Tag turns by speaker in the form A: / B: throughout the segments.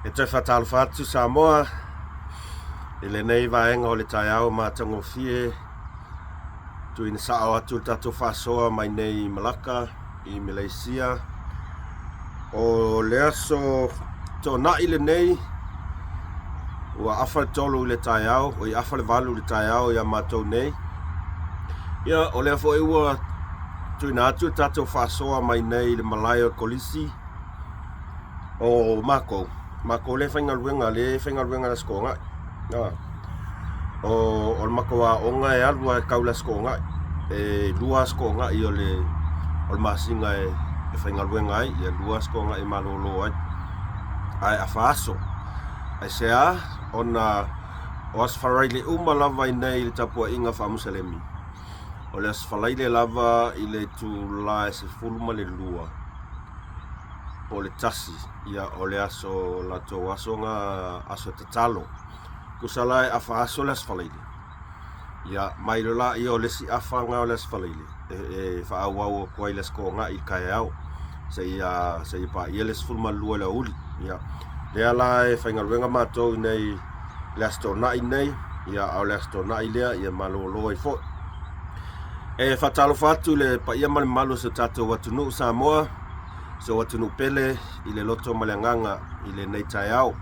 A: E toe faatalofa atu Samoa i lenei vaega o le taeao matagofie tuuina sao atu le tatou faasoa mai nei i Malaka i Malaysia. O le aso Toonai lenei ua afa le 3 i le taeao, oi afa le 8 i le taeao ia matou nei. Ia, o lea foi ua tuuina atu le tatou faasoa mai nei i le malae o le Kolisi o makou, makou lea e faigaluega, lea e faigaluega i le Aso Toonai. O le matou aoga e alu lava e tau i le Aso Toonai. E 2 Aso Toonai o le masina e faigaluega ai, ia 2 Aso Toonai e malolo ai, ae afa aso. Aisea? Ona o Aso Faraile uma lava i inei i le tapuaiga faa-Musalemi, o le Aso Faraile lava i le itula e 12 po o le 1, ia o le aso latou aso na aso tatalo. Tusa la e afa aso le Aso Faraile, ia mai loa laia o le isi afa na o le Aso Faraile e faaauau atu ai le Aso Toonai i le taeao seia seia paia le 12 i le aoauli. Ia lea la e faigaluega matou i nei le Aso Toonai nei, ia a o le Aso Toonai lea ia malolo ai foi. E faatalofa atu i le paia ma le mamalu o si o tatou atunuu Samoa, si ou atunuu pele i le loto ma le agaga i lenei taeao.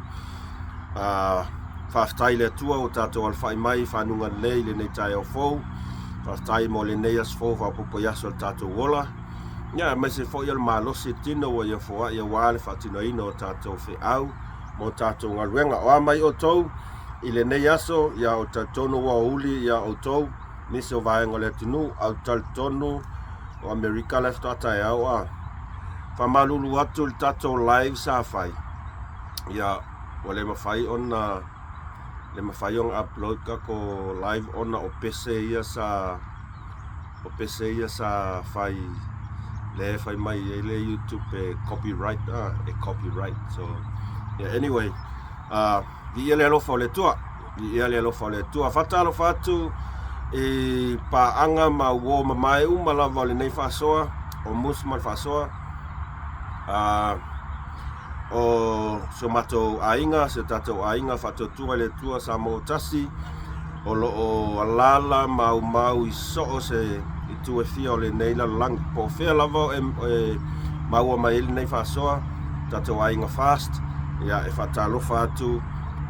A: Faafetai i le Atua ua tatou alafai mai i fanuga lelei i lenei taeao fou. Faafetai mo lenei aso fou faaopoopo i aso o le tatou ola. Ia, aemaise foi o le malosi o le tino ua ia foai aua le faatinoina o tatou feau mo tatou galuega. O a mai outou i lenei aso, ia ou te talitonu ua uli ia outou nisi o vaega o le atunuu, ae ou te talitonu o Amerika la e faatoa taeao a. Faamalulu atu i le tatou live sa fai, ia ua le mafai ona le mafai ona upload tatou live ona o pese ia sa o pese ia sa fai lea e fai mai ai le YouTube e copyright a e copyright so yeah, anyway viia le alofa o le Atua viia le alofa o le Atua. Faatalofa atu i paaga ma uo mamae uma lava o lenei faasoa o Mus ma le faasoa o si o matou aiga, si o tatou aiga Faatuatua i le Atua Samoa ua Tasi, o lo o alaala ma aumau i so o se itu e fia o lenei lalolagi. Po o fea lava e maua mai ai lenei faasoa, tatou aiga Fast, ia e faatalofa atu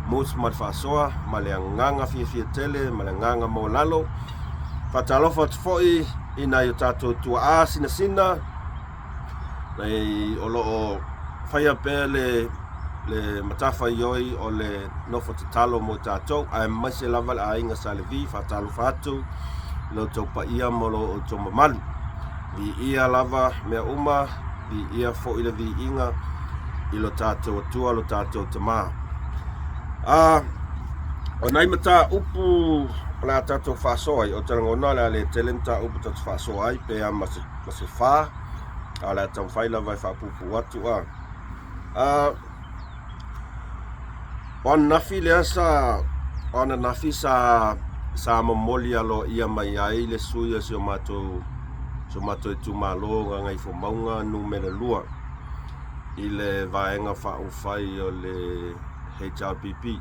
A: Moods ma le faasoa, ma le agaga fiafia tele, ma le agaga maualalo. Faatalofa atu foi i nai o tatou tuaa sinasina, o lo o faia pea le matafaioi o le nofo tatalo mo i tatou, aemaise lava le aiga Sa Levi. Faatalofa atu i lo outou paia ma lo outou mamalu. Viia lava mea uma, viia foi le viiga i lo tatou Atua lo tatou Tama. O nai mataupu o le a tatou faasoa ai, ou te lagona o le a le tele mataupu tatou faasoa ai, pe a ma se fa, a o le a taumafai lava e faapuupuu atu. O ananafi lea sa, o ananafi sa sa momoli aloaia mai ai le sui o si o matou si o matou itumalo Gagaifomauga Nu.2 i le Vaega Faaupufai o le HRPP.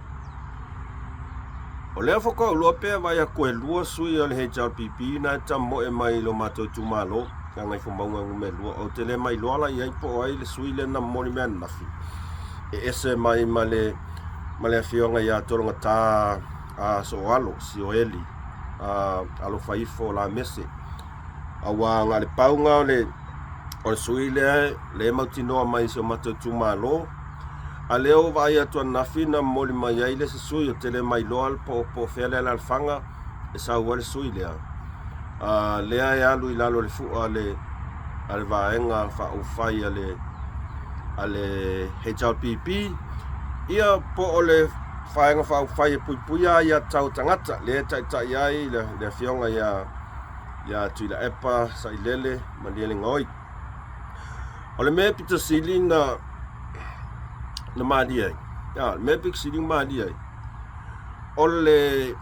A: O lea faatoa ou iloa pe vaai atu e 2 sui o le HRPP na e tamoe mai i lo matou itumalo Gagaifomauga Nu.2. Ou te le mailoa la i ai po o ai le sui lea na momoli mai ananafi e ese mai ma le ma le afioga ia Tologata Sooalo Sioeli Alofaifo Lamese. Aua na o le pau lena o le o le sui lea lea e mautinoa mai i si o matou itumalo. A lea ua vaai atu ananafi na momoli mai ai le isi sui, ou te le mailoa po o fea le alaalafaga e sau ai le sui lea. Lea e alu i lalo o le fua a le a le Vaega Faaupufai a le a le HRPP, ia po o le Vaega Faaupufai e Puipuia Aiatatau a Tagata, lea e taitai ai le, le afioga ia ia Tuilaepa Sailele Malielegaoi. O le mea pito sili na na malie ai, a, le mea pito sili na malie ai, o le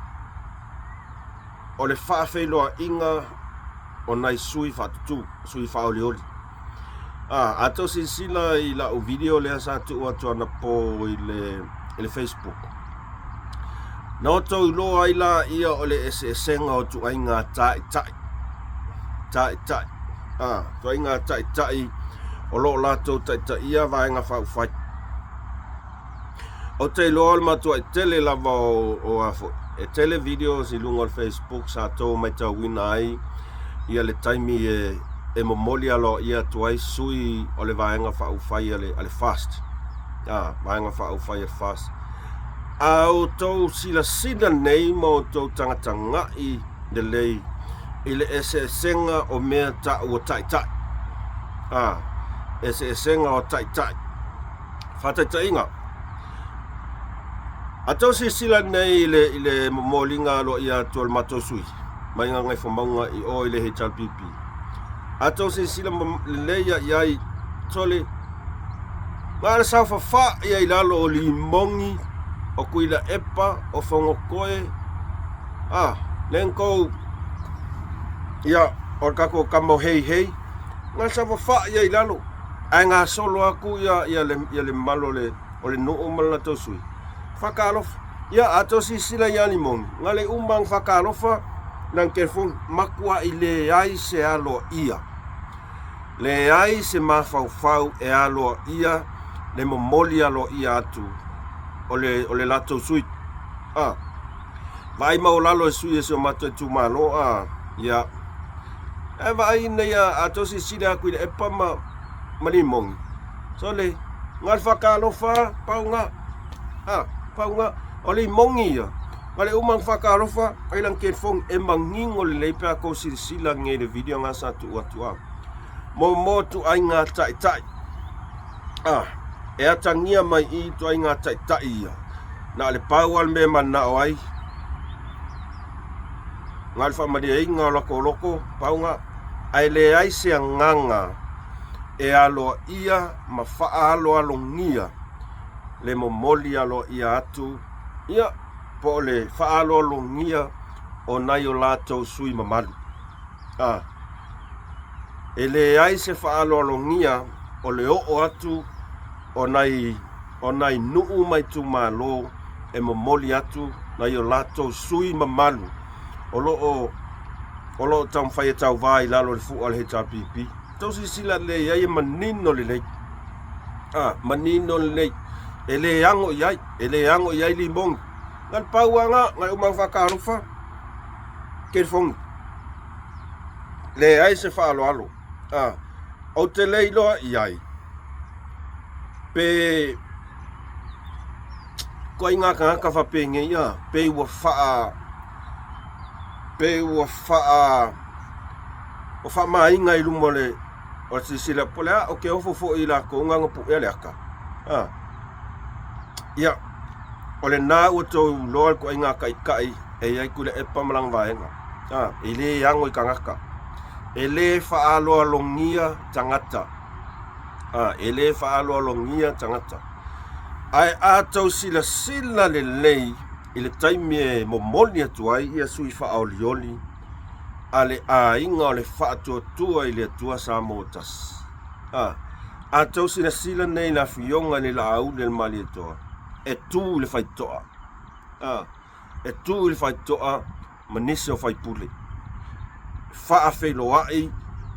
A: o le faafeiloaiga o nai sui faatutu, sui faaolioli. A, a tou silasila i lau video lea sa tuu atu anapo i le, i le Facebook. Na outou iloa ai la ia o le eseesega o ituaiga taitai. Taitai. A, ituaiga taitai o lo o latou taitaia vaega faaupufai. Ou te iloa o le matuai tele lava o, o a foi. E tele videos i luga o le Facebook sa tou matauina ai ia le taimi e, e momoli aloaia atu ai sui o le Vaega Faaupufai a le, a le FAST. A, Vaega Faaupufai a le FAST. A outou silasila nei ma outou tagatagai lelei i le eseesega o mea ta'u o ta'ita'i. A, eseesega o ta'ita'i. Faataitaiga, a tou silasila nei i le, i le momoliga aloaia atu o le matou sui mai Gagaifomauga i o i le HRPP, a tou silasila lelei i ai, sole, na o le saofafai ai i lalo o Limogi, o Tuilaepa, o Fonotoe, a, lea na tou, ia, o le tatou tama o Heihei, na o le saofafai ai i lalo. Ae gasolo atu ia, ia le, ia le mamalu o le, o le nuu ma le latou sui. Whakaalofa. Ia, a tou silasila ia Limogi, na le uma na whakaalofa, na telefoni, matuai leai se aloaia. Leai se mafaufau e aloaia le momoli aloaia atu o le, o le latou sui. A, vaai maualalo e sui e si o matou itumalo, a, ia, E vaai nei a, a tou silasila atu i le epa ma, ma limogi. Sole, na le whakaalofa, pau nga. Ha, pau nga. O limogi ia. Na le uma na whakaalofa, ai lang telefoni e mangingo lelei pe a kou silasila nei le video nga sa tuu atu a. Mo mo tu ai ngā taʻitaʻi. Ah, e atagia mai i tu ai ngā taʻitaʻi ia. Na le pau al me manao ai. Ngā le faamalieina o latou loko, pauga, ae leai se agaga e aloaia ma faaaloalogia le momoli aloaia atu, ia, po o le faaaloalogia o nai o latou sui mamalu. A, e leai se faaaloalogia o le oo atu o nai, o nai nuu ma itumalo e momoli atu nai o latou sui mamalu o lo o, o lo o taumafai e tauva i lalo o le fua o le HRPP. Tou silasila lelei i ai e manino lelei. A, manino lelei. E le ago i ai, e le ago i ai limogi. Na le pau lava na, na le uma whakaalofa, telefoni. Leai se faaaloalo. A, ou te le iloa i ai, pe ituaiga tagata faapenei a, pe ua faa, pe ua faa, ua faamaina i luma o le, o le silasila, po o le a, ou te ofo foi i latou na na puea le ata. A, ia, o lena ua tou iloa le ituaiga taitai e i ai Tuilaepa ma lana vaega. A, e le ano i tagata. E le faaaloalogia tagata. A, e le faaaloalogia tagata. Ae a tou silasila lelei i le taimi e momoli atu ai ia sui faaolioli a le aiga o le Faatuatua i le Atua Samoa Tasi. A, a tou silasila nei i le Afioga i le Laauli a le Malietoa, e tu i le faitotoa. A, e tu i le faitotoa ma nisi o faipule. Faafeiloai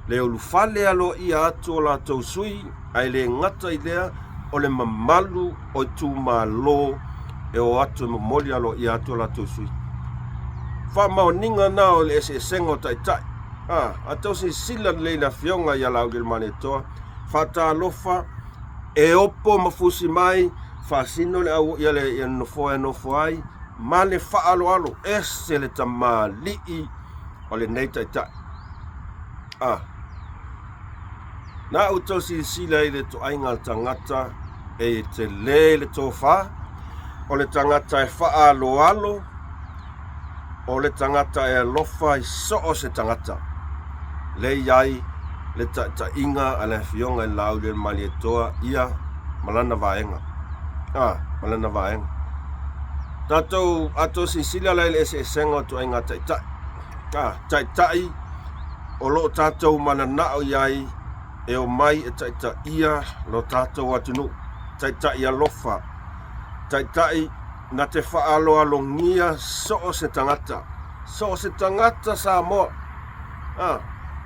A: le ulufale aloaia atu o latou sui, ae le gata i lea o le mamalu o itumalo e o atu e momoli aloaia atu o latou sui. Faamaoniga na o le eseesega o taitai. A, a tau silasila lelei le Afioga ia Laaulialemalietoa, faatalofa, e opo ma fusi mai, faasino le au, ia le, ia le nofoa e nofo ai, ma le faaaloalo, ese le tamalii o lenei taitai. A, na ou tau silasila i le ituaiga tagata e tele le tofa, o le tagata e faaaloalo, o le tagata e alofa i so o se tagata. Lea e i ai le taitaiga a le Afioga i le Laaulialemalietoa, ia ma lana vaega. A, ma lana vaega. Tatou, a tou silasila la i le eseesega o ituaiga taitai. A, taitai o lo o tatou mananao i ai e omai e taitaia lo tatou atunuu, taitai alofa, taitai na te faaaloalogia so o se tagata, so o se tagata Samoa, a,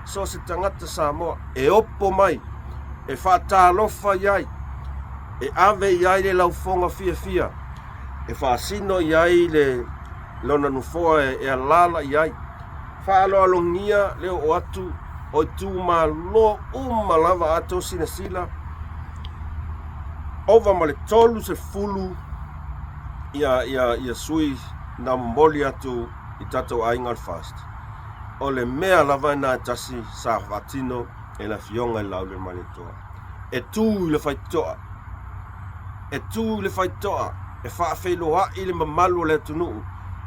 A: so o se tagata Samoa e opo mai, e faatalofa i ai, e ave i ai le laufoga fiafia, e faasino i ai le lona nofoa e alaala i ai. Faaaloalogia le oo atu o itumalo uma lava a outou silasila, ova ma le 30 ia sui na momoli atu i tatou aiga o le FAST. O le mea lava lena e tasi sa faatino e le Afioga i le Laaulialemalietoa. E tu i le faitotoa, e tu i le faitotoa e faafeiloai le mamalu o le atunuu,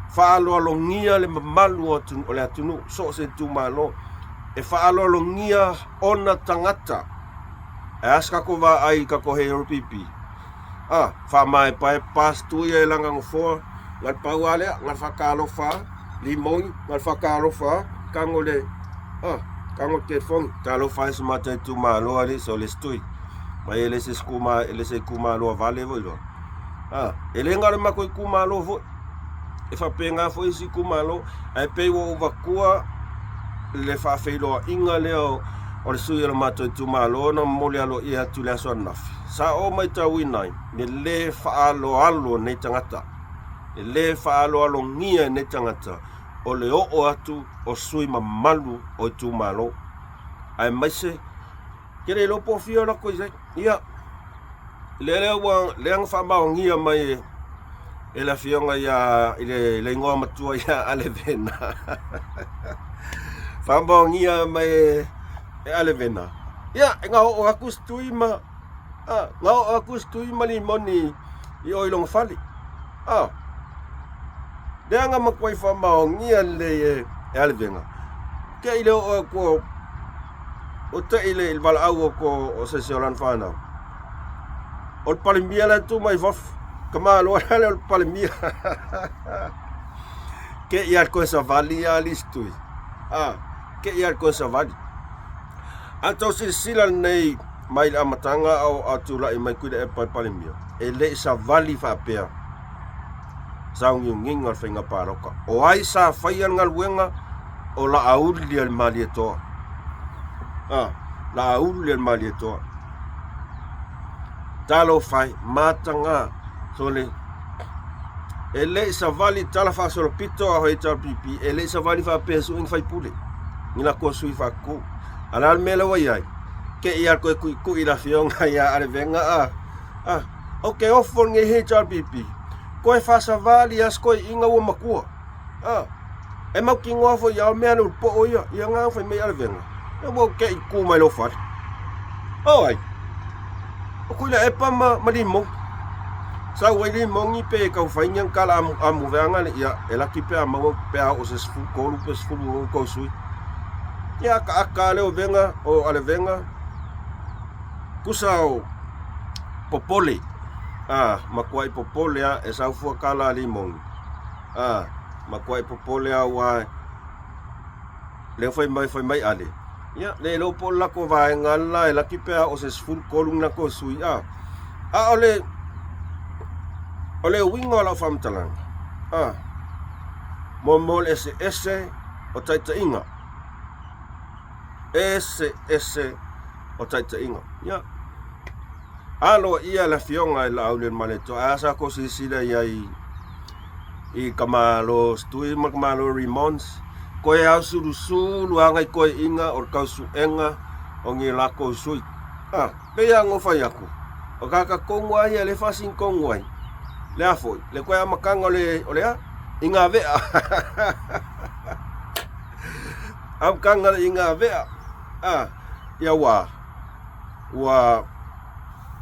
A: faaaloalogia le mamalu o le atunuu, so o se itumalo, e faaaloalogia ona tagata. Ae a se tatou vaai i tatou HRPP? A, faamaepaepa atu ia e lana nofoa, na le pau lava lea, na le faatalofa lava, limoni, na le faatalofa lava, tago le, a, tago le telefoni, talofa e si matou itumalo alii solesitui, mai e le se e le se itumalo a vale foi loa. A, e le na o le matou itumalo foi, e faapena foi isi itumalo, ae pei ua ou avatua le faafeiloaiga lea o le sui o le matou itumalo na momoli aloaia atu i le aso ananafi. Sa ou matauina ai le lē faaaloalo o nei tagata, le lē faaaloalogia e nei tagata o le oo atu o sui mamalu o itumalo, aemaise ke le iloa po o fia o latou i ai. Ia, lea lea ua lea na faamaonia mai e le afioga ia i le igoa matua ia Alevena. Faamaonia mai e Alevena. Ia, e gaoo atu si tui ma a, gaoo atu si tui ma limoni i o i lona fale. A, lea na matuai faamaonia lelei e Alevena. Te i le oo atu o o te i le valaau o ko o se se o lana whanau. O le palemia la tu mai fafo. Ka malo le o le palemia. Ke ia koe savali ia listui. A, ke ia koe savali. A tau silasila lenei mai le amataga a o a tulai mai Tuilaepa i Palemia, e le i savali faapea sauniuniga o le faiga palota. O ai sa faia le galuega? O Laauli a le Malietoa. A, Laauli a le Malietoa. Talofa e, mataga, sole, e le i savali tala faasolopito a HRPP, e le i savali faapea e sui ni faipule, ni latou sui faatutu. A o le a le mea lea ua i ai? Te i a toe tuitui le afioga ia Alevega a, a, ou te ofo lenei HRPP, toe faasavali a se toeaiina ua matua. A, e mautinoa foi ia o mea le poo ia, ia ngā fai mai Alevega. E ua te i ku mai lou fale. O ai, o Tuilaepa ma, ma Limogi. Sau ai Limogi pe tau fai ni kala amu, amu veanga le ia, e laki pe a maua pe a o se 13 pe 16 kou sui. Ia aka aka le o venga o Alevenga kusa o popole. A, makuai popole a e sau fua kala a Limogi. A, makuai popole a ua lea fai mai fai mai ale. Ia, le iloa po o le latou vaega la e laki pe a o se 13 ni latou sui a. A o le o le uiga o lau faamatalaga, a, mo mo le eseese o taitaiga. Eseese o taitaiga. Ia, aloaia le afioga i Laaulialemalietoa, ae a sa tou silasila i ai i ka Malo Stui ma ka Malo Remons, koe au sulusulu a ngai toeaiina o le tausuega o ni latou sui. A, pei lava ona ou fai atu, o tagata tonu lava ia lea e faasini tonu ai, le a foi, le toe amataga o le, o le a? I ngā vea. Amataga i ngā vea. A, ia ua, ua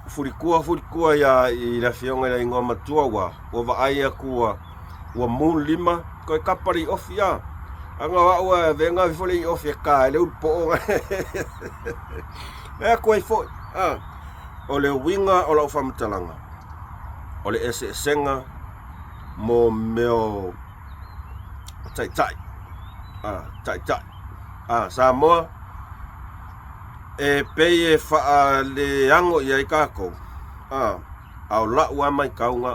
A: fulikua fulikua ia i le afioga i le igoa matua ua, ua vaai atu ua, ua mu le lima, toe kapa le iofi a. Aga o au a venga ave foi le iofi e ka e le ulu poo. E atu ai foi, a, o le uiga o lau faamatalaga, o le eseesega mo mea o taitai, a, taitai. A, Samoa, E pei e faaleago i ai kākou, a, a o la'u a maitauga,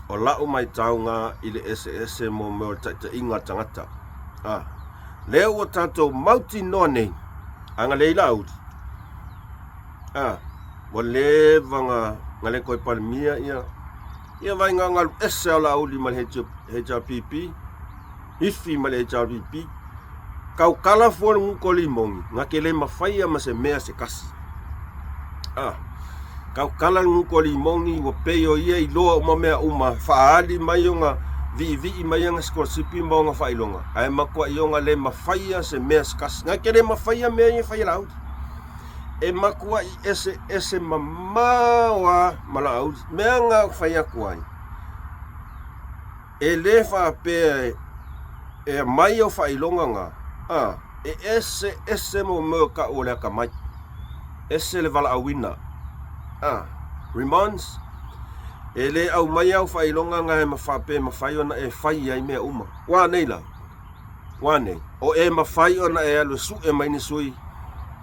A: o la'u maitauga i le eseese mo mea o le taitaiga a le tagata. A, lea ua tatou mautinoa nei, agalelei Laauli, a, ua leva na, na le toe Palemia ia, ia vaega galu ese a o Laauli ma le HRPP, ifi ma le HRPP, Tautala fua le gutu o limoni, na te le mafaia ma se mea se tasi. Ah, tautala le gutu o limoni, ua pei o ia iloa uma mea uma, faaali mai ona viivii mai ana sikolasipi ma ona faailoga, ae matuai ona le mafaia se mea se tasi. Na te le mafaia mea ia e fai e Laauli. E matuai eseese mamao lava ma Laauli. Mea na fai atu ai, E le faapea e aumai au faailoga na, a, e ese ese mo mea o tau o le atamai. Ese le valaauina. A, Remons, e le aumai au faailoga na e faapea e mafai ona e fai ai mea uma. Ua nei la? Ua nei? O e mafai ona e alu e sue mai ni sui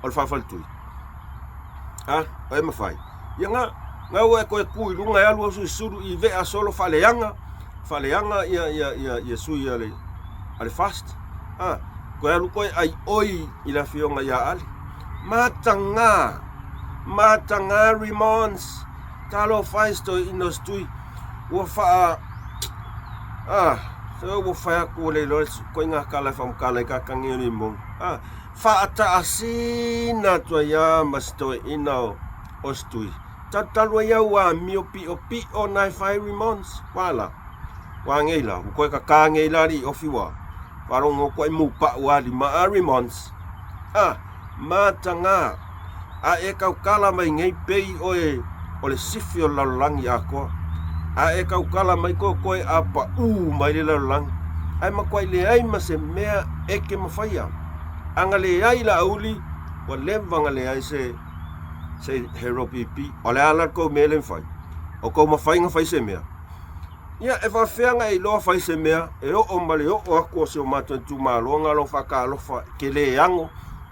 A: o le faafaletui? A, o e mafai? Ia nga, nga ua e toe tu i luga e alu au sui sulu i vea solo faaleaga, faaleaga ia, ia, ia, ia sui a le, a le fast. A, toe alu toe ai oi i le afioga ia Ale. Mataga, mataga Remons, talofa e si toeaina o si tui, ua faa, a, se ua fai atu ua le iloa le koiga tala e faamatala ai kakagi o limoni. A, faataasina atu ai lava ma si toeaina o si tui. Talutalu ai au amio piʻopiʻo na e fai Remons. Ua la. Ua ngei la. Ua koe kaka ngei la li ofi ua. Faalogo atu ai mupaʻu a lima a Remons. A, mataga. A e tautala mai nei pei oe o le sifi o le lalolagi atoa. A e tautala mai koe koe a paʻū mai le lalolagi. Ae matuai leai ma se mea e ke mafaia. A na leai Laauli, ua leva na leai se se hero pipi. O le a la kou mea le mafai? O kou mafai na fai se mea. Ia, e faafefea na e iloa fai se mea e oo ma le oo atu o si o matou itumalo na lou faatalofa e ke le ago,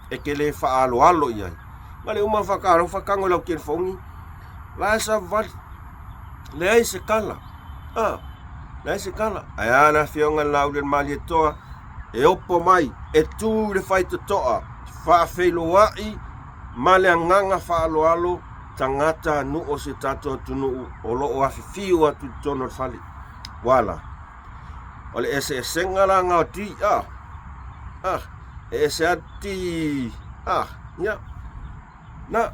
A: e ke le faaaloalo i ai. Na le uma faatalofa tago i lau telefoni, la e savali, leai se tala. Ah, leai se tala. Ae a le afioga i le Laauli o le Malietoa, e opo mai, e tu i le faitotoa, faafeiloai ma le agaga faaaloalo tagata nuu o si tatou atunuu o lo o afifio atu i totonu o le fale. Ua la. O le eseesega la nga o ti, ah, ah, e ese a ti, ah, ia, na,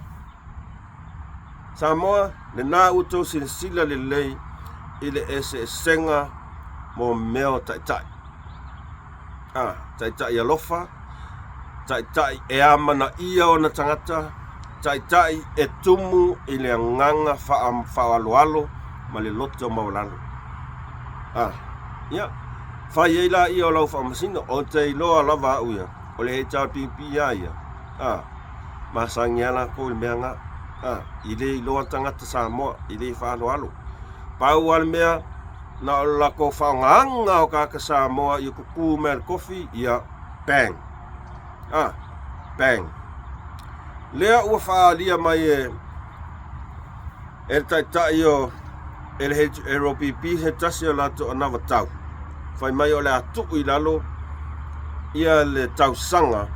A: Samoa, lena ua tou silasila lelei i le eseesega mo mea o taitai. Ah, taitai alofa, taitai e amanaia ona tagata, taitai e tumu i le agaga faaaloalo ma le loto maualalo. Ah, ia, fai ai laia o lau faamasino, ou te iloa lava au ia, o le HRPP a ia. Ah, masani a lakou i le mea na. Ah, i le iloa tagata Samoa, i le faaaloalo. Pau lava le mea, na o le latou faaaogaga o tagata Samoa ia tutu mai le tofi, ia bang. Ah, bang. Lea ua faaalia mai e e le taitai o e le HROPP se tasi o latou anavatau. Fai mai o le a tuu i lalo ia le tausaga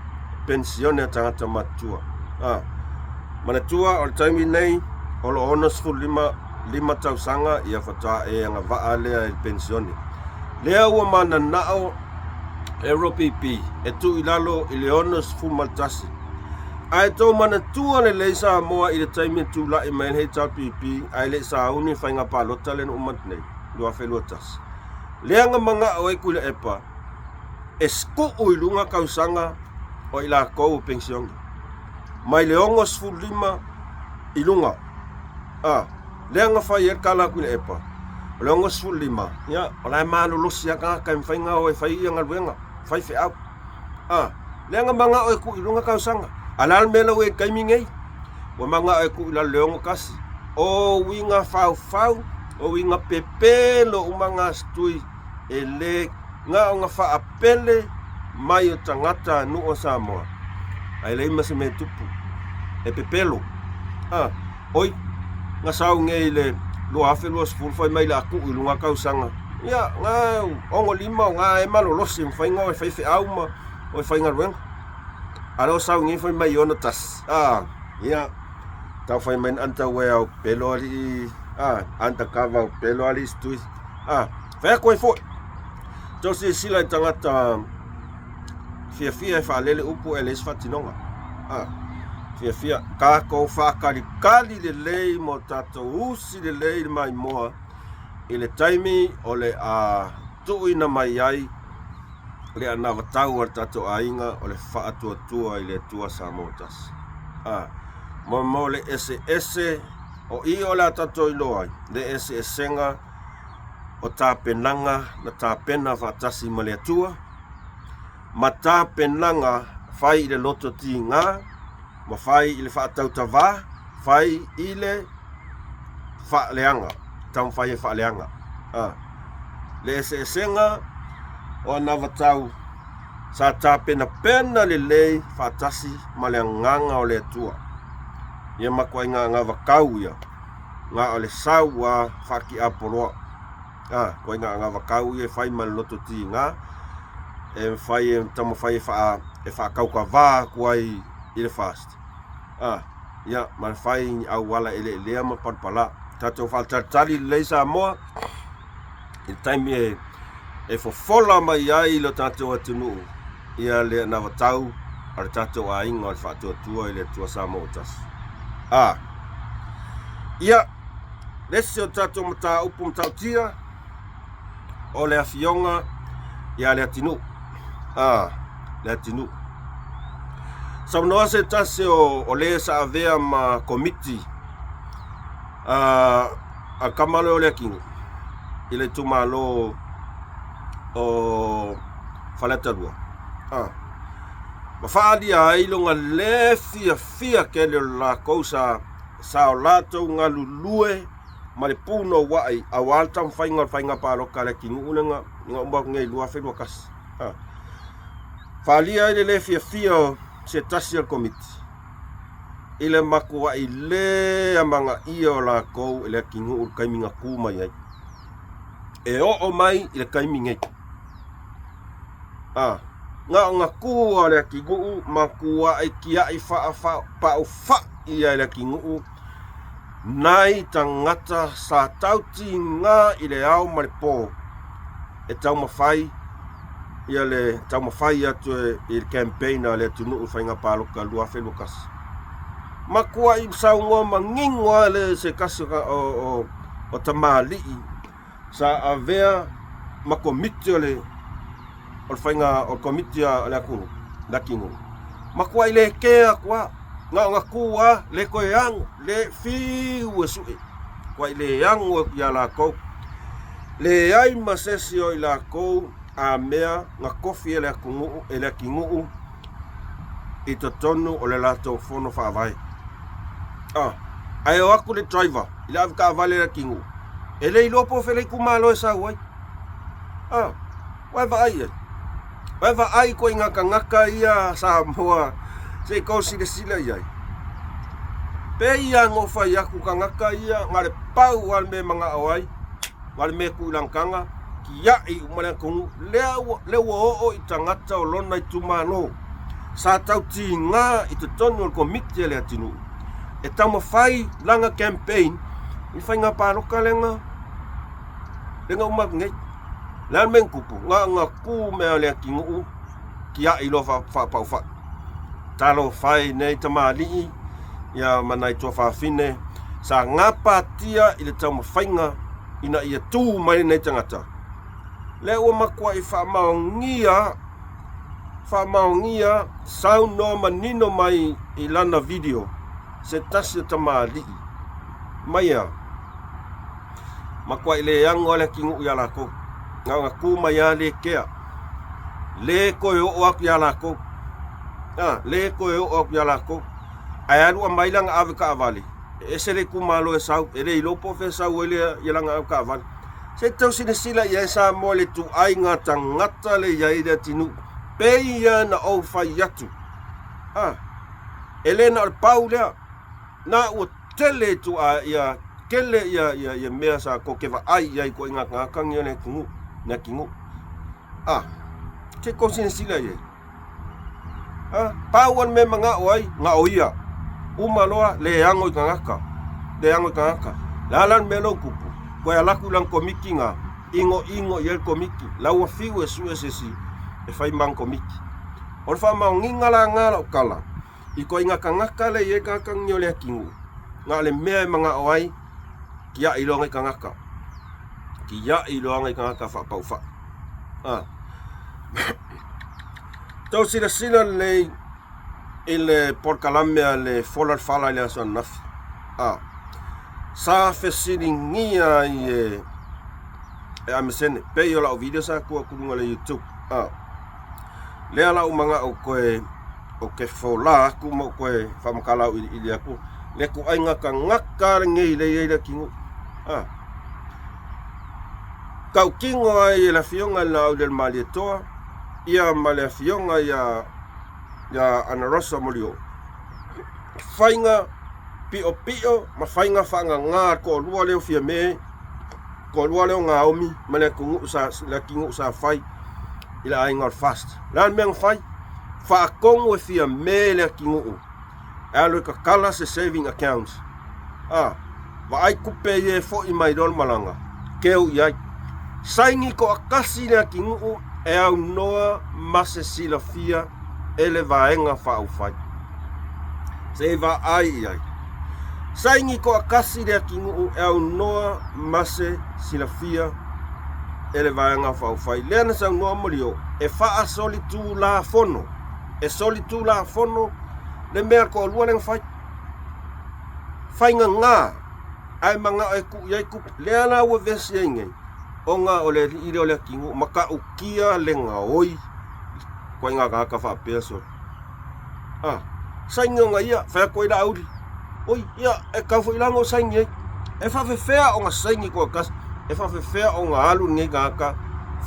A: penisione a tagata matutua. Ah, manatua o le taimi nei o lo o 65 lima tausaga ia faatoa e agavaa lea i le penisione. Lea ua mananao e ROPP e tuu i lalo i le 61. Ae tou manatua lelei Samoa i le taimi e tulai mai le HRPP ae le i sauni le faiga palota lea na uma atu nei, 2021. Lea na manao ai Tuilaepa e tuu i luga tausaga o i latou o penisione mai le 65 i luga. A, lea na fai ai le tala a Tuilaepa, o le 65, ia, o la e malolosi lava tagata e mafai ona o e fai ia galuega, fai feau. A, lea na manao e tuu i luga tausaga. A o le a le mea la ua i ai i le taimi nei? Ua manao e tuu i lalo i le 61. O uiga faufau, o uiga pepelo uma gasitui e le na ona faapele mai o tagata a nuu o Samoa, ae leai ma se mea e tupu. E pepelo. A, oi, na sau nei i le 2020 fai mai le a tuu i luga tausaga. Ia, na 65 o na e malolosi e mafai ona o e fai feau ma o e faigaluega. A lea ua sau nei fai mai i 61. A, ia, tau fai mai na underwear au pepelo alii, a, undercover au pepelo alii si tui. A, fai atu ai foi. Tau silasila i tagata fiafia e faalele upu e leai se faatinoga. A, fiafia tatou faatalikali lelei mo tatou usi lelei le maimoa i le taimi o le a tuuina mai ai le anavatau a le tatou aiga o le faatuatua i le Atua Samoa tasi. A, mo le eseese o i o le a tatou iloa ai le eseesega o tapenaga na tapena faatasi ma le Atua, ma tapenaga fai i le loto tiga, ma fai i le faatautavā, fai i le faaleaga, taumafai e faaleaga. A. Le eseesega o anavatau sa tapenapena lelei faatasi ma le Agaga o le Atua. Ia matuaiga anavatau ia na o le sau a faatiapoloa. A, koe na anavatau ia e fai ma le loto tiga, e mafai e taumafai e faa e faatautavā atu ai i le FAST. A, ia, ma le fai ni auala eleelea ma palapala. Tatou faatalitali lelei Samoa i le taimi e e fofola mai ai lo tatou atunuu ia le anavatau a le tatou aiga o le Faatuatua i le Atua Samoa ua tasi. A. Ia, le isi o tatou mataupu matautia, o le afioga ia Leatinuu. A, Leatinuu. Saunoa se tasi o, o le sa avea ma komiti a, a tama lea o Leatinuu i le itumalo o Faleata 2. A, ma faaalia ai lona le fiafia tele o le latou sa, sa o latou galulue ma le punouai aua le taumafaiga o le faiga palota a le atunuu lea na uma atu nei i 2021. A. Faaalia ai le le fiafia o se tasi o le komiti i le matuai le amanaia o latou e le atunuu i le taimi na tu mai ai. E oo mai i le taimi nei. A. Na ona tu a le atunuu matuai tiai faapaufai ia e le atunuu nai tagata sa tautiga i le ao ma le po e taumafai ia le taumafai atu i le campaign a le atunuu i faiga palota 2021. Matuai saunoa manino lava le se tasi o, o, o tamalii sa avea ma komiti o le o le faiga o le komiti a le atunuu, le atunuu. Matuai le kea atu lava, na ona tu lava, le toe ago, le fiu e sue, matuai le ago atu ia latou. Leai ma se isi o i latou a mea na tofi e le atunuu, e le atunuu i totonu o le latou fono faavae. Ah, ae o atu le driver i le avetaavale a le atunuu, e le iloa po o fea le itumalo e sau ai. Ah, ua e vaai i ai? Ua e vaai ituaiga tagata ia Samoa se i tou silasila i ai? Pei lava ona ou fai atu tagata ia na o le pau lava le mea e manao ai, na o le mea e tuu i lana taga, tiai uma le atunuu, lea ua, lea ua oo i tagata o lona itumalo sa tautiga i totonu o le komiti a le atunuu e taumafai lana campaign i faiga palota lea na lea na uma atu nei. Le a le mea na tupu? Na ona tu mea o le atunuu tiai loa faapaufai. Talofa e i nei tamalii ia ma nai tuafafine sa gapatia i le taumafaiga ina ia tu mai lenei tagata. Lea ua matuai faamaonia faamaonia saunoa manino mai i lana video se tasi o tamalii mai a matuai le ago a le atunuu ia latou. Na ona tu mai lava le kea. Le toe oo atu ia latou. A, le toe oo atu ia latou. Ae alu aumai lana ave taavale, e ese le itumalo e sau, e le iloa po o fea e sau ai le, ia lana ave taavale. Se i tau silasila i ai Samoa i le ituaiga tagata le i ai i le atunuu. Pei lava na ou fai atu. A. E le na o le pau lea, na ua tele ituaa ia tele ia ia ia mea sa tou te vaai i ai ituaiga tagata nei o le atunuu, le atinuu. A, se i tou silasila i ai. A, pau lava le mea e manao ai, na o ia. Uma loa, leago i tagata, leago i tagata. O le a la le mea lea ua tupu? Toe alu atu i lana komiti lena, inoino i ai le komiti. La ua fiu e sue se isi e fai ma ana komiti. O le faamaoniga la lena o lau tala, ituaiga tagata lea e i ai tagata nei o le atunuu, na o le mea e manao ai, tiai loa nai tagata, tiai loa nai tagata faapaufai. A. Tau silasila lelei i le polokalame a le Fola le Fala i le aso ananafi. A. Sa fesiligia ai e e Amesene, pei o lau video sa tuu atu i luga o le YouTube. A. Lea la ua manao toe ou te fola atu ma ou toe faamatala auiliili atu le ituaiga tagata lenei lea e i ai le atunuu. A. Tautino ai e le Afioga i le Laaulialemalietoa ia ma le Afioga ia ia Ana Rosa Molioo, faiga piopio ma faiga faagaga a le toalua lea o Fiame, toalua lea o Naomi ma le atunuu sa le atunuu sa fai i le aiga o le FAST. O le a le mea na fai? Faatonu e Fiame le atunuu e alu e tatala se saving account. A, vaai tupe ia e foi mai loa le malaga, keu i ai. Saini toatasi le atunuu e aunoa ma se silafia e le Vaega Faaupufai. Se i vaai i ai. Saini toatasi le atunuu e aunoa ma se silafia e le Vaega Faaupufai. Lea na saunoa Molioo, e faasolitulafono, e solitulafono le mea toalua lea na fai. Faigagā, ae manao e tuu i ai tupe. Lea la ua vesi ai nei, ona o le alii lea o le atunuu, matautia le gaoi, ituaiga tagata faapea sole. A, saini ona ia, fai atu ai Laauli, Oi, ia, e tau foi la ona ou saini ai. E faafefea ona saini toatasi, e faafefea ona alu lenei tagata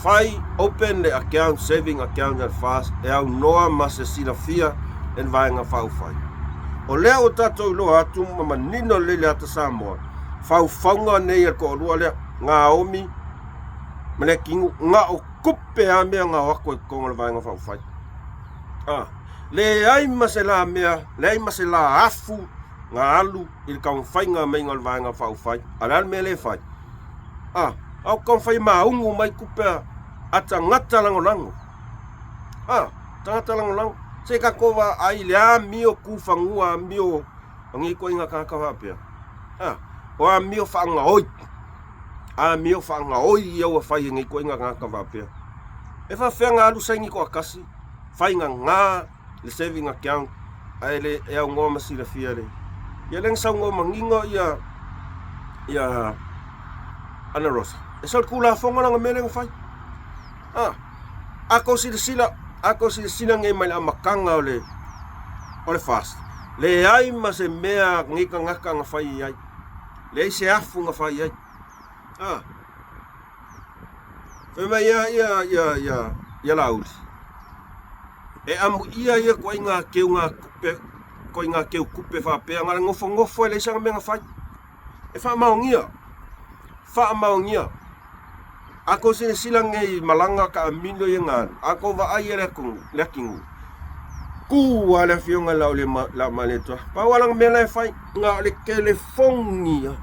A: fai open le account, saving account a le FAST e aunoa ma se silafia e le Vaega Faaupufai. O lea ua tatou iloa atu ma manino lelei le ata Samoa, faufauga nei a le toalua lea, Naomi ma le Akinuu, na o tupe lava mea na o atu ai i totonu o le Vaega Faaupufai. A, leai ma se la mea, leai ma se la afu na alu i le taumafaiga maiga o le Vaega Faaupufai. A o le a le mea lea e fai? A, a o taumafai e maugu mai tupe a tagata lagolago. A, tagata lagolago. Se tatou vaai i le amio tufanua, amio o nei ituaiga tagata faapea. A, o amio faagaoi. Amio faagaoi ia ua fai e nei ituaiga tagata faapea. E faafefea ona alu saini toatasi, faigagā le saving account ae le e aunoa ma silafia le ia lea na saunoa manino ia ia Ana Rosa e solitulafono lana mea lea na fai. A a tou silasila, a tou silasila nei mai le amataga o le o le FAST, leai ma se mea nei tagata na fai i ai, leai se afu na fai ai. A fai mai ia ia ia ia ia Laauli, e amuia ia ituaiga keuga tupe, ituaiga keu tupe faapea, na o le nofonofo e leai sana mea na fai. E faamaonia, faamaonia. A tou silasila nei i malaga taamilo ia na alu, a tou vaai i le atunuu, le atinuu, tu lava le Afioga i le Laumalietoa. Pau lava lana mea la e fai, na o le telefoni lava.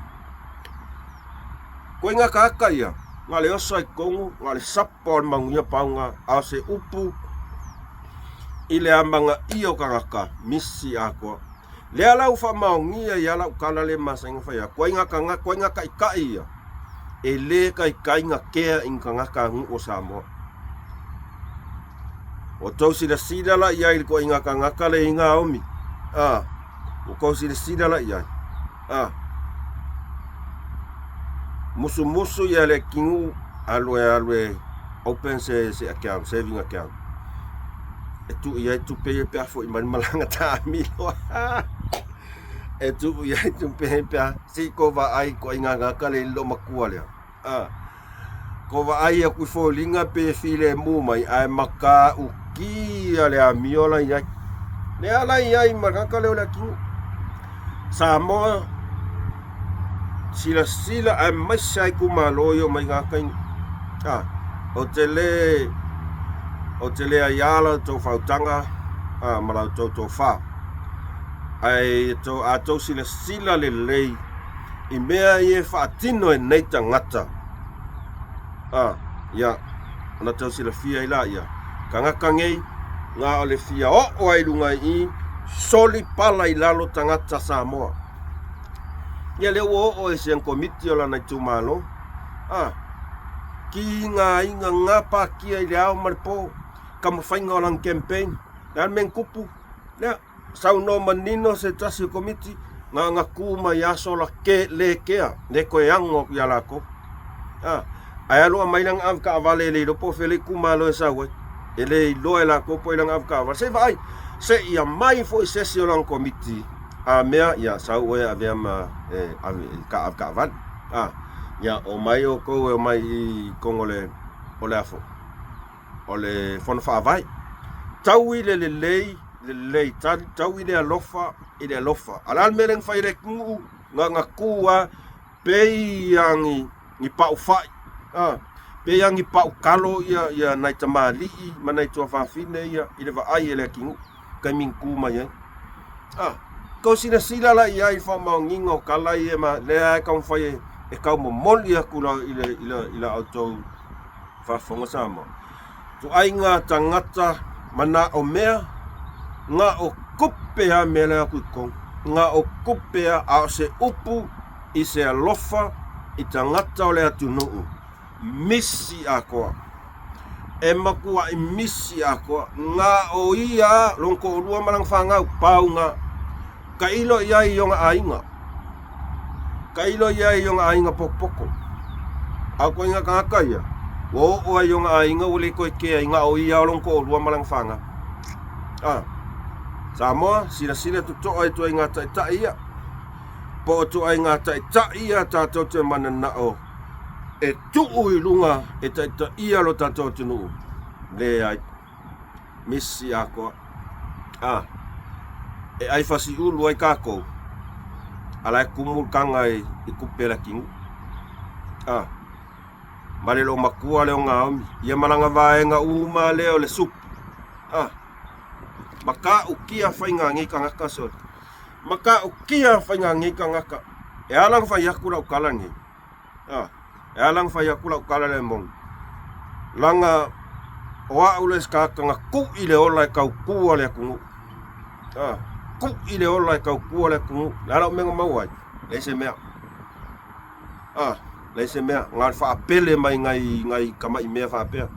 A: Ituaiga tagata ia, na o le oso lava i totonu, na o le sapa o le manuia pau lena, a o se upu i le amanaia o tagata, misi atoa. Lea la ua faamaonia ai lava lau tala lea e masani ona fai atu, ituaiga tagata, ituaiga taitai ia, e le taitai na kea i ni tagata nuu o Samoa. Ua tou silasila la i ai i le ituaiga tagata lea i Naomi? A, ua tou silasila la i ai? A, musumusu ia le atunuu alu e alu e open se, se account, saving account. E tuu i ai tupe ia pe a foi mai le malaga taamilo. E tuu i ai tupe ia pe a, se i tou vaai ituaiga tagata lea i le loomatua lea. A, ko vaai aku i foliga pe filemu mai, ae matautia le amio la i ai. Lea la i ai ma le tagata lea o Leatinuu. Samoa, silasila aemaise lava itumalo ia omai gata i a ou te le ou te le aiā la outou faautaga a ma la outou tofa ae to a tou silasila lelei i mea ia e faatino e nei tagata a ia ona tau silafia ai laia tagata nei na o le fia oo ai i luga i i soli pala i lalo tagata Samoa. Ia lea ua oo i se komiti o lana itumalo. A, ki ngā aiga ngā pākia i le ao ma le pō, taumafaiga o lana campaign, le a le mea na tupu? Lea, saunoa manino se tasi o komiti, na ona tu mai aso la ke, le kea, le toe ano atu ia latou. A, ae alu aumai lana avetaavale e le iloa po o fea le itumalo e sau ai. E le iloa e latou po o ai lana avetaavale. Se i vaai, se i aumai foi se isi o lana komiti A mea, ia, sau oe e avea ma e ave i ka avetaavale. A, ia, omai outou e omai i totonu o le, o le afo, o le fono faavae. Tau i le lelei, lelei, tau i le alofa, i le alofa. A o le a le mea lea na fai e le atunuu? Na ona tu lava, pei lava ni, ni pau fai, a, pei lava ni pau talo ia, ia nai tamalii ma nai tuafafine ia i le vaai a le atunuu. taimi na tu mai ai. A, tou silasila la i ai i le faamaoniga o tala ia ma lea e taumafai e, e tau momoli atu la, i, le, i, la, i la outou faafofoga Samoa. Tuaiga tagata manao mea, na o tupe lava mea la e atu i totonu. Na o tupe lava, a o se upu i se alofa i tagata o le atunuu. Misi atoa. E matuai misi atoa. Na o ia lona toalua ma lana fanau, pau na. Tailo i ai i ona aiga. Tailo i ai i ona aiga potopoto. A o ituaiga tagata ia, ua oo ai i ona aiga ua le toe kea ai, na o ia lona toalua ma lana fanau. A, Samoa, silasila totoa i ituaiga taitai ia. Po o ituaiga taitai ia tatou te mananao e tuu i luga e taitaia lo tatou atunuu? Leai. Misi atoa. A, e ai fasiulu ai kākou, a la e kumu le taga i, i kupe le atinuu. A, ma le loomatua lea o Naomi, ia ma lana vaega uma lea o le supu. A, matautia faiga a nei tagata sole. Matautia faiga a nei tagata. E ala ona fai atu lau tala nei, a, e ala ona fai atu lau tala lea moni, laga o au le isi tagata na kuʻi le ola e tautua le atunuu. A, kuʻi le ola e tautua le atunuu. Le a lau mea na maua ai? Leai se mea. A, leai se mea. Na o le faapele mai nai, nai tamai mea faapea.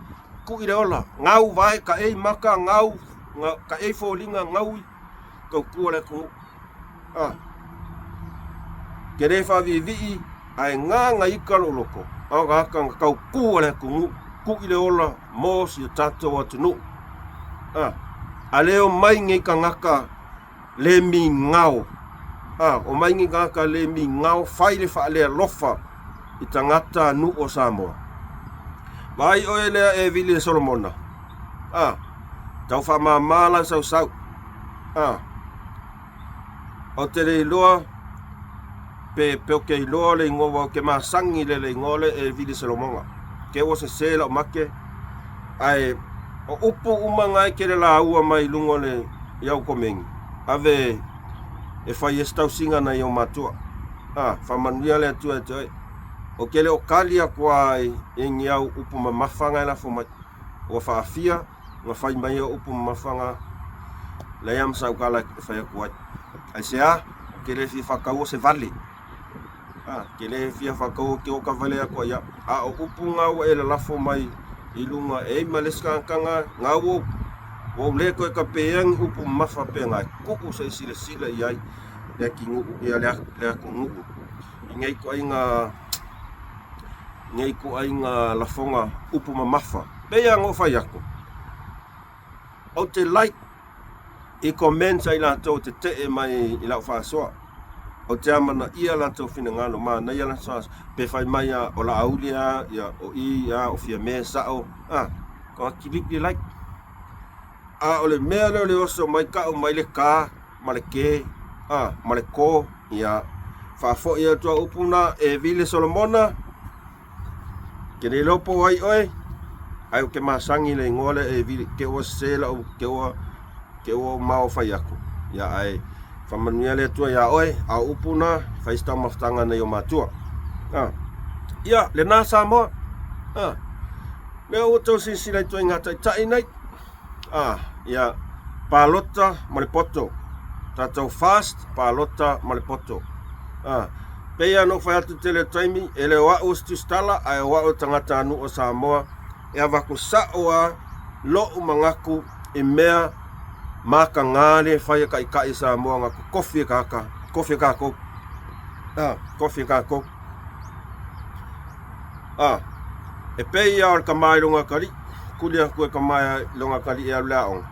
A: Kuʻi le ola, gau vae, taei maka, gau, taei foliga, gaui. tautua le atunuu. A, ke le faaviivii ae gaga ika lou loto, a o tagata na tautua le atunuu, kuʻi le ola mo si o tatou atunuu. A, a le omai nei tagata le migao, a, omai nei tagata le migao fai le faalealofa i tagata nuu o Samoa. Vaai oe lea e Vili e Solomona. A, tau faamāmā lau sausau. A, ou te le iloa pe, pe ou te iloa le igoa, ua ou te masani i le, le igoa lea e Vili Solomona. Ke ua sesē lau make, ae o upu uma na e kele laua mai i luga o le, i au komeni, ave e fai ai se tausiga nai ou matua. A, faamanuia le Atua ia te oe. Ou te le o kali atu lava i, i ni au upu mamafa na e lafo mai. Ua faafia na fai mai o upu mamafa na leai lava ma sau tala e fai atu ai. Aisea? Ou te le fia faataua se vale. A, te le fia faataua ke oka vale atu ai au. A o upu na ua e lalafo mai i luga e ai ma le isi tagata na, na ua ou, ua ou le toe tapeia ni upu mamafa pēnā e tuu se i silasila i ai le atinuu, ia le, le atunuu i nei ituaiga nei ituaiga lafoga upu mamafa. Pei lava ona ou fai atu, ou te like i comments a i latou e tetee mai i lau faasoa. Ou te amanaia latou finagalo, manaia latou faasoa. Pe fai mai lava o Laauli a, ia, o i a, o Fiame e sao, a, kilipi like. A o le mea lea o le oso mai tau mai le ka ma le ke, a, ma le ko, ia, faafoi atu au upu na e Vile Solomona, ke le iloa po o ai oe, ae ou te masani i le igoa lea e Vile, te ua sese lau, te ua, te ua ou mao fai atu, ia, ae faamanuia le Atua iā oe, a o upu na, fai se taumafataga nai ou matua. A, ia, lena Samoa, a, lea ua outou silasila i ituaiga taitai nei, Ah, ia, palota ma le poto. Tatou fast, palota ma le poto. Ah, pei lava ona ou fai atu i le tele o taimi, e le o au o se tusitala, ae o au o le tagatanuu o Samoa e avatu sao lava lo'u manatu i mea mataga lea e fai e taitai o Samoa na totofi e tagata, totofi e tatou. Ah, totofi e tatou. A, e pei lava o le tama i lona atalii, tuli atu e tama i lona atalii e alu i le aoga.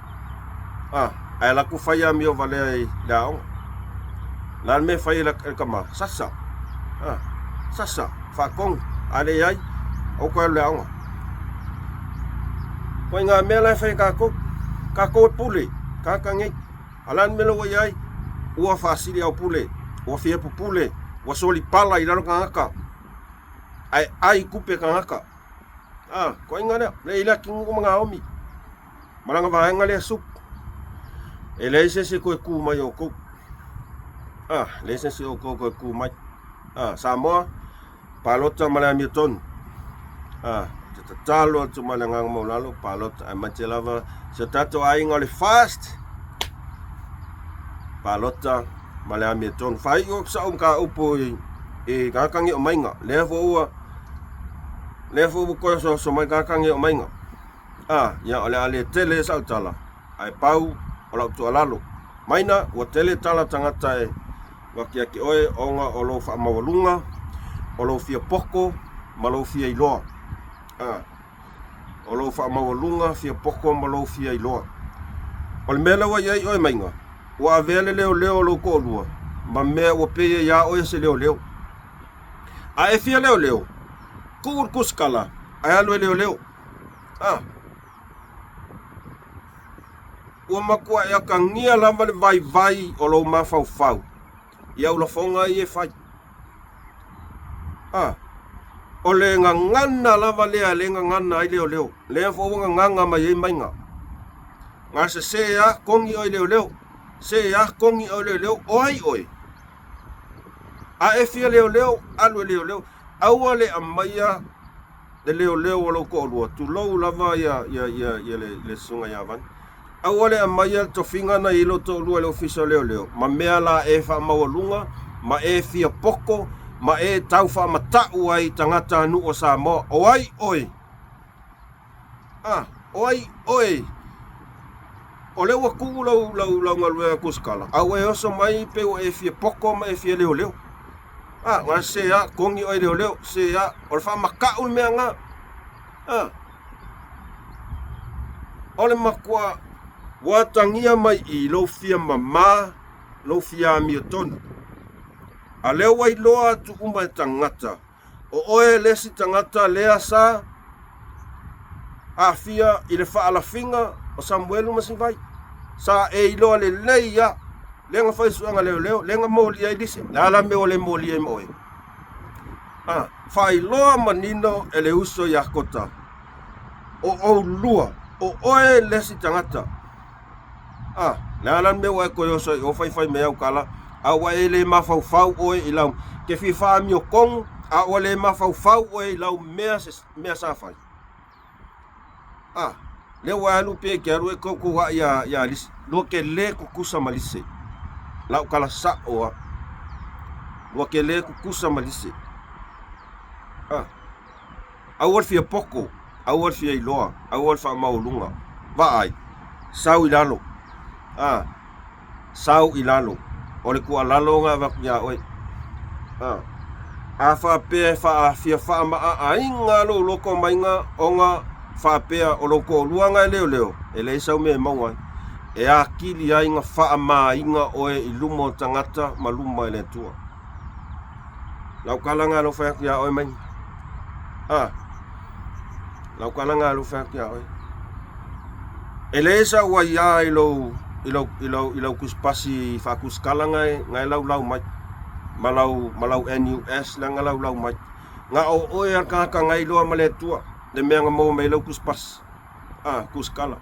A: A, ae alu atu fai amio valea i le aoga. O le a le mea e fai e le tama? Sasa. A, sasa, faatonu. A leai, aua toe alu i le aoga. Ituaiga mea la e fai e tatou. Tatou e pule, tagata nei. A o le a le mea la ua i ai? Ua faasiliaupule, ua fia pupule, ua solipala i lalo tagata, ae ai tupe tagata. A, ituaiga lea, lea e i ai le atunuu ma Naomi, ma lana vaega lea sup. E leai se isi e toe tu mai o outou. A, leai se isi o outou e toe tu mai. A, Samoa, palota ma le amiotonu. A, te tatalo atu ma le agaga maualalo, palota, aemaise lava si o tatou aiga o le FAST, palota ma le amiotonu. Faaiu atu sau mataupu i, i tagata nei o maiga, lea foi ua, lea foi ua toe osoaoso mai tagata nei o maiga. A, ia o le a le tele sau tala, ae pau o lau tuualalo. Maina, ua tele tala tagata e vaki ia te oe ona o lou faamaualuga, o lou fia poto ma lou fia iloa. A, o lou faamaualuga, fia poto ma lou fia iloa. O le mea lea ua i ai oe Maiga, ua avea le leoleo o lou toalua ma mea ua pei ai lava oe se leoleo. A e fia leoleo, tuu le tusikala ae alu e leoleo. A, Ua matua e atagia lava le vaivai o lou mafaufau i au lafoga ia e fai. A, o le gagana lava lea lea e gagana ai leoleo, lea foi ua gagana mai ai maiga. Gase se a kogi oe leoleo, se a kogi oe leoleo, o ai oe? A e fia leoleo, alu e leoleo. Aua le aumaia le leoleo o lou toalua, tulou lava ia, ia, ia, ia le, le susuga ia Vani. Aua le aumaia le tofiga na i lou toalua i le ofisa o leoleo, ma mea la e faamaualuga, ma e fia poto, ma e tau faamata'u ai i tagatanuu o Samoa. O ai oe? A, o ai oe? O lea ua tuu lau, lau, lau galuega tusitala, a ua e oso mai pei ua e fia poto ma e fia leoleo. A, na se a, kogi oe leoleo, se a, o le faamata'u le mea na. A, o le matua ua atagia mai i lou fia mamā, lou fia amiotonu. A lea ua iloa atu uma e tagata, O oe le isi tagata lea sa aafia i le faalafiga o Samuelu ma Sivai. Sa e iloa lelei lava, lea na fai suega leoleo, lea na molia ai Lise. Le a la mea ua le molia ai ma oe? A, faailoa manino e le uso ia Kota, o oulua, o oe le isi tagata. A, le a la le mea ua e toe oso ai o faifai mai au tala, a ua e le mafaufau oe i lau, te fia faamiotonu, a ua le mafaufau oe i lau mea, se mea sa fai. A, lea ua alu pea e te alu e tautaua'i ia, ia Lise, lua te le tutusa ma Lise. Lau tala sa'o a. Lua te le tutusa ma Lise. A. Aua le fia poto, aua le fia iloa, aua le faamaualuga. Vaai, sau i lalo. A, sau i lalo. O le tuualalo na avatu iā oe. A, a faapea e faa, fia faamaaaina lou loto maiga ona faapea o lou toalua na e leoleo, e leai sau mea e maua ai. E atili ai na faamaina oe i luma o tagata ma luma e le Atua. Lau tala na alofa atu iā oe mai. A. Lau tala na alofa atu iā oe. E leai sau aiā i lou, i lau, i lau, i lau tusipasi faatusitala na e, na e laulau mai, ma lau, ma lau NUS lea na laulau mai. Na o oe a le tagata na iloa ma le Atua le mea na maua mai ai lau tusipasi, a, tusitala.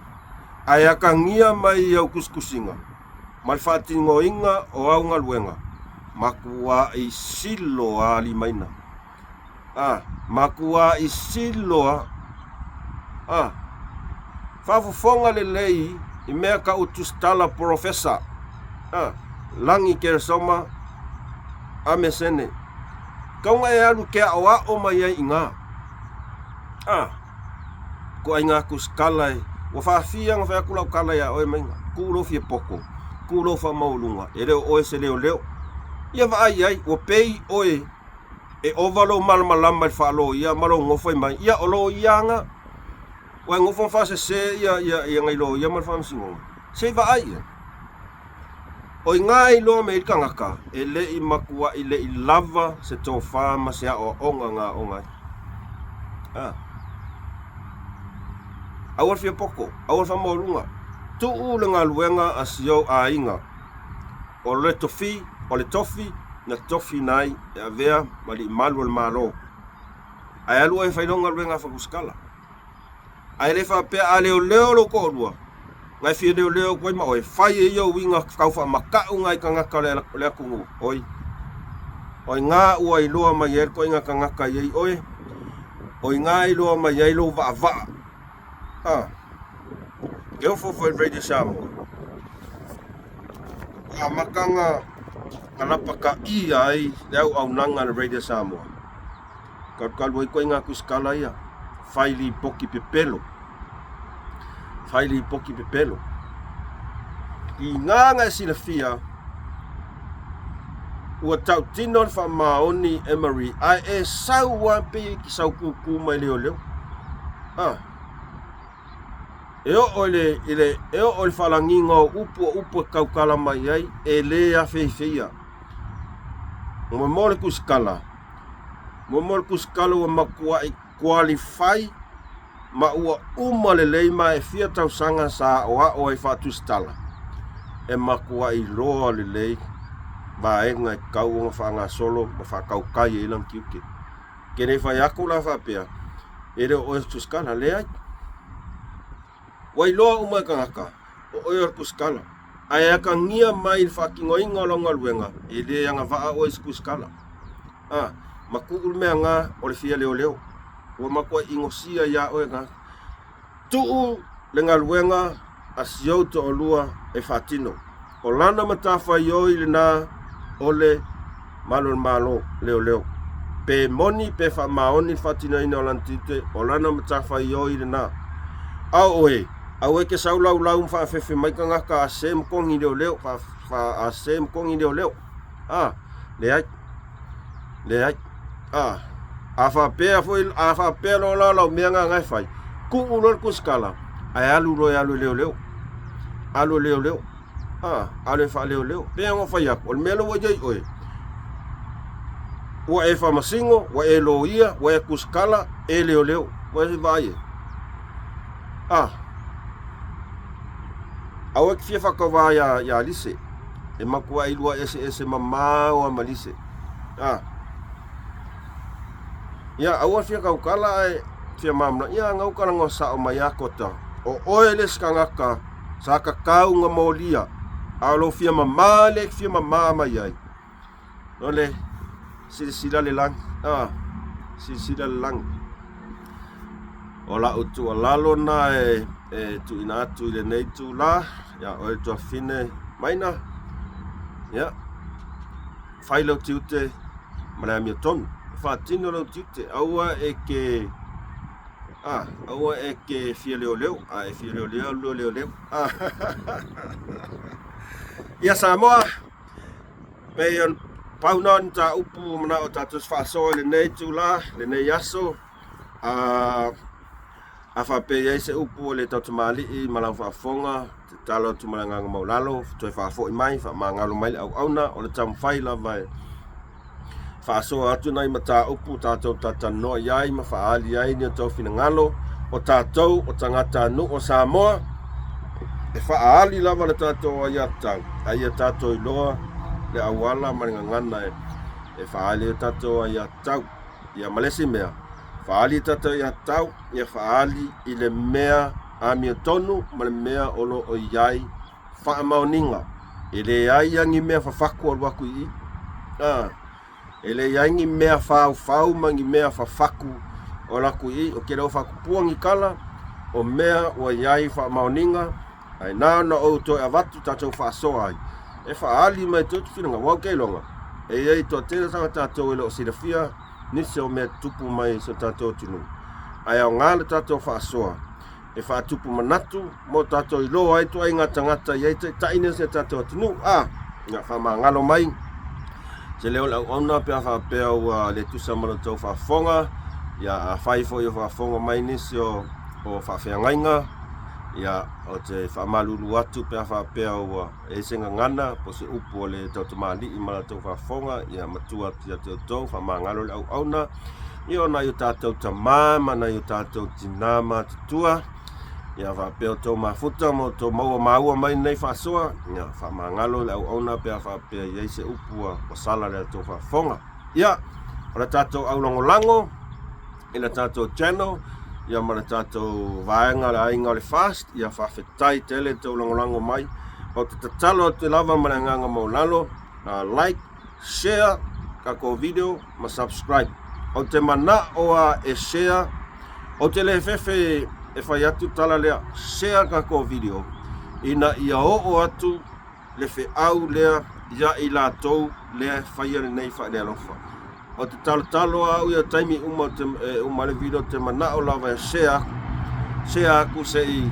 A: Ae atagia mai i au tusitusiga ma le faatinoina o au galuega, matuai silo limaina. A, matuai sili loa. A, faafofoga lelei i mea tau tusitala polofesa. A, Lagi Keresoma Amesene. Tau na e alu e te aoao mai ai i ina. A, ituaiga tusitala e, ua faafia ona fai atu lau tala ia oe Maiga. Tuu lou fia poto, tuu lou faamaualuga, e le o oe se leoleo. Ia vaai i ai, ua pei oe e ova lou malamalama i le faaloia ma lou nofo ai mai, ia o loia na, ua e nofo ma faasese ia, ia, ia nai loia ma le faamasinoga. Se i vaai i ai. O i ina e iloa mai ai le tagata, e le i matuai le i lava se tofa ma se aoaoga na aoga ai. A. Aua le fia poto, aua le faamaualuga. Tuu le galuega a si ou aiga. O le tofi, o le tofi na tofiina ai e avea ma alii malu o le Malo. Ae alu oe e fai lau galuega a faakusikala. Ae le faapea a leoleo lou toalua, na e fia leoleo atu ai ma oe, fai e ia uiga tau faamata'u nai tagata o le atunuu. Oi, o i ina ua iloa mai ai le ituaiga tagata e i ai oe, o i ina e iloa mai ai lou vaavaa. A, e ofo foi i le Radio Samoa. Ua amata ona lapataia ai le auaunaga a le Radio Samoa. Kalukalu ai ituaiga tusitala ia, fai lipoti pepelo, fai lipoti pepelo. I ina na e silafia, ua tautino le faamaoni e Marie, ae e sau lava pei e te sau tūtū mai leoleo. Ah. E oo i le, i le, e oo i le faalagiga o upu o upu e tautala mai ai, e lē afeifeia. Mo le tusitala, mo le tusitala ua matuai qualify ma ua uma lelei ma e fia tausaga sa aoao ai faatusitala, e matuai iloa lelei vaega e tatau ona faagasolo ma faatautai ai lana tiute. Ke le fai atu la faapea, e le o oe o se tusitala, leai. Ua iloa uma e tagata, o oe o le tusitala. Ae atagia mai i le faatinoina o lau galuega, e le agavaa oe i se tusitala. A, ma tuu le mea na o le fia leoleo. Ua matuai inosia iā oe tagata. Tuu le galuega a si ou toalua e faatino. O lana matafaioi lena o le Malu o le Malo, leoleo. Pe moni pe faamaoni le faatinoina o lana tiute, o lana matafaioi lena. A o oe, aua e te sau laulau ma faafefe mai tagata a se ma togi leoleo, a se ma togi leoleo. A, leai. Leai. A, a faapea foi, a faapea loa la lau mea na e fai, tuu loa le tusitala, ae alu loa e alu e leoleo. Alu e leoleo. A, alu e faaleoleo. Pei ona fai atu, o le mea lea ua i ai oe, ua e faamasino, ua e loia, ua e tusitala, e leoleo. Ua e vaai ai. A, aua e te fia faatauvā iā, iā Lise. E matuai lua eseese mamao lava ma Lise. A. Ia, aua fia tautala ae fia malamalama. Ia, na ou talanoa sao mai lava Kota. O oe le isi tagata sa tatau ona molia, a o lou fia mama lea e te fia mama mai ai, o le silasila le lagi. A, silasila le lagi. O lau tuualalo na e, e tuuina atu i lenei itulā, ia oe le tuafafine Maina, ia, fai lau tiute ma le amiotonu. Faatino lau tiute, aua e ke, a, aua e ke fia leoleo, a e fia leoleo, alu loa leoleo. Ia Samoa, pei ona pau na o ni mataupu ua manao tatou te faasoa i lenei itulā, lenei aso. A, a faapea i ai se upu a le Tautamalii ma lau faafofoga, tatalo atu ma le agaga maualalo, toe faafoi mai, faamagalo mai le auauna, o le taumafai lava e faasoa atu nai mataupu tatou talatalanoa i ai ma faaali ai ni o outou finagalo, o tatou o tagatanuu o Samoa. E faaali lava le tatou aiatatau, a ia tatou iloa le auala ma le gagana e faaali ai tatou aiatatau. Ia ma le isi mea, faaali i tatou aiatatau, ia faaali i le mea amiotonu ma le mea o lo o i ai faamaoniga. E leai lava ni mea fafaku alu atu i i. A, e leai ni mea faufau ma ni mea fafaku o alu atu i i. Ou te le o faatupua ni tala, o mea ua i ai faamaoniga, ae na ona ou toe avatu tatou faasoa ai, e faaali mai tou te finagalo. Aua ou te iloga, e i ai toatele tagata tatou e le o silafia nisi o mea tutupu mai i si o tatou atunuu, ae aoga le tatou faasoa e faatupu manatu mo tatou iloa ai ituaiga tagata i ai taitai nei o si o tatou atunuu. A, ia faamagalo mai se leo o le auauna pe a faapea ua le tusa ma lo outou faafofoga. Ia afai foi o faafofoga mai nisi o faafeagaiga, ia ou te faamalulu atu pe a faapea ua e i ai se gagana po o se upu o le tautamalii ma la outou faafofoga, ia matua atu ia te outou, faamagalo le auauna. Ia o nai o tatou tamā ma nai o tatou tinā matutua, ia faapea outou mafuta ma outou maua maua mai lenei faasoa, ia faamagalo le auauna pe a faapea e i ai se upu ua sala le tou faafofoga. Ia, o le tatou aulagolago i le tatou channel, ia ma le tatou vaega o le Aiga o le Fast, ia faafetai tele le tou lagolago mai. Ou te tatalo atu lava ma le agaga maualalo, like, share tatou video ma subscribe. Ou te manao a e share, ou te le fefe e fai atu tala lea, share tatou video ina ia oo atu le feau lea ia i latou lea e faia lenei faalealofa. Ou te talotalo lava au ia taimi uma te, e uma le video te manao lava e share aku, share aku se i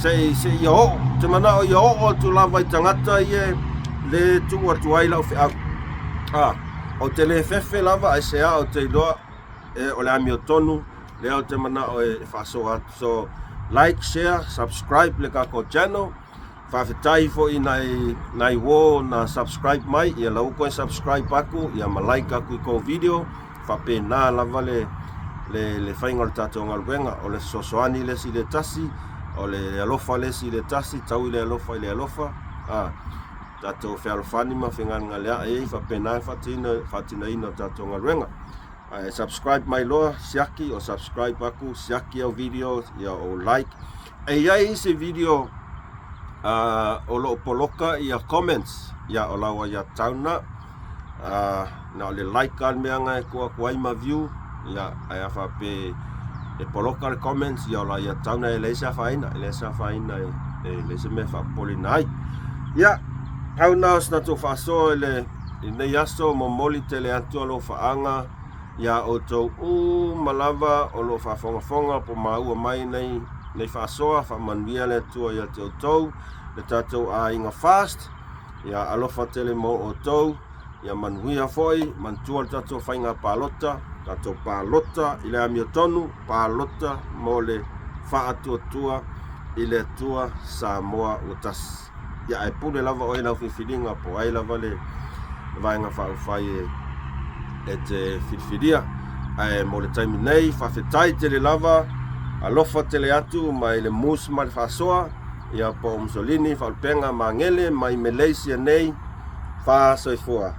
A: se i se i oo, te manao ia oo atu lava i tagata ia le tuu atu ai lau feau. Ah, ou te le fefe lava ae se a ou te iloa e o le amiotonu lea ou te manao e faasoa atu. So like, share, subscribe le tatou channel. Faafetai foi i nai nai uo na subscribe mai, ia lau koe subscribe aku, ia ma like aku i kou video, faapena lava le le le faiga o le tatou galuega, o le fesoasoani le isi i le tasi, o le alofa le isi i le tasi, tau i le alofa i le alofa, a tatou fealofani ma fegalegalea'i ai, faapena le faatino faatinoina o tatou galuega. Ae subscribe mai loa, siaki o subscribe aku, siaki au video, ia o like. E i ai isi video uh, o lo o poloka ia comments, ia o lau ia tauna, uh, na o le like a le mea nga e kua aku ai ma view, ia ai a whape e poloka le comments, ia o la ia tauna e leisa whaina, e leisa whaina e, e leisa mea whapoli na ai. Ia, pau na o sina tō whaasoa i le I lenei aso, momoli tele atu alofaaga iā outou uma lava o lo o faafogafoga po maua mai nei, nei faasoa, faamanuia le Atua ia te outou, le tatou aiga Fast, ia alofa tele mo outou, ia manuia foi, manatua le tatou faiga palota, tatou palota i le amiotonu, palota mo le faatuatua i le Atua Samoa ua tasi. Ia ae pule lava oe i lau filifiliga po o ai lava le Vaega Faaupufai e, e te filifilia. Ae mo le taimi nei, faafetai tele lava, alofa tele atu mai le Moose ma le Faasoa, ia po o Mussolini, Faalupega, Magele mai Malaysia nei, faasoifua.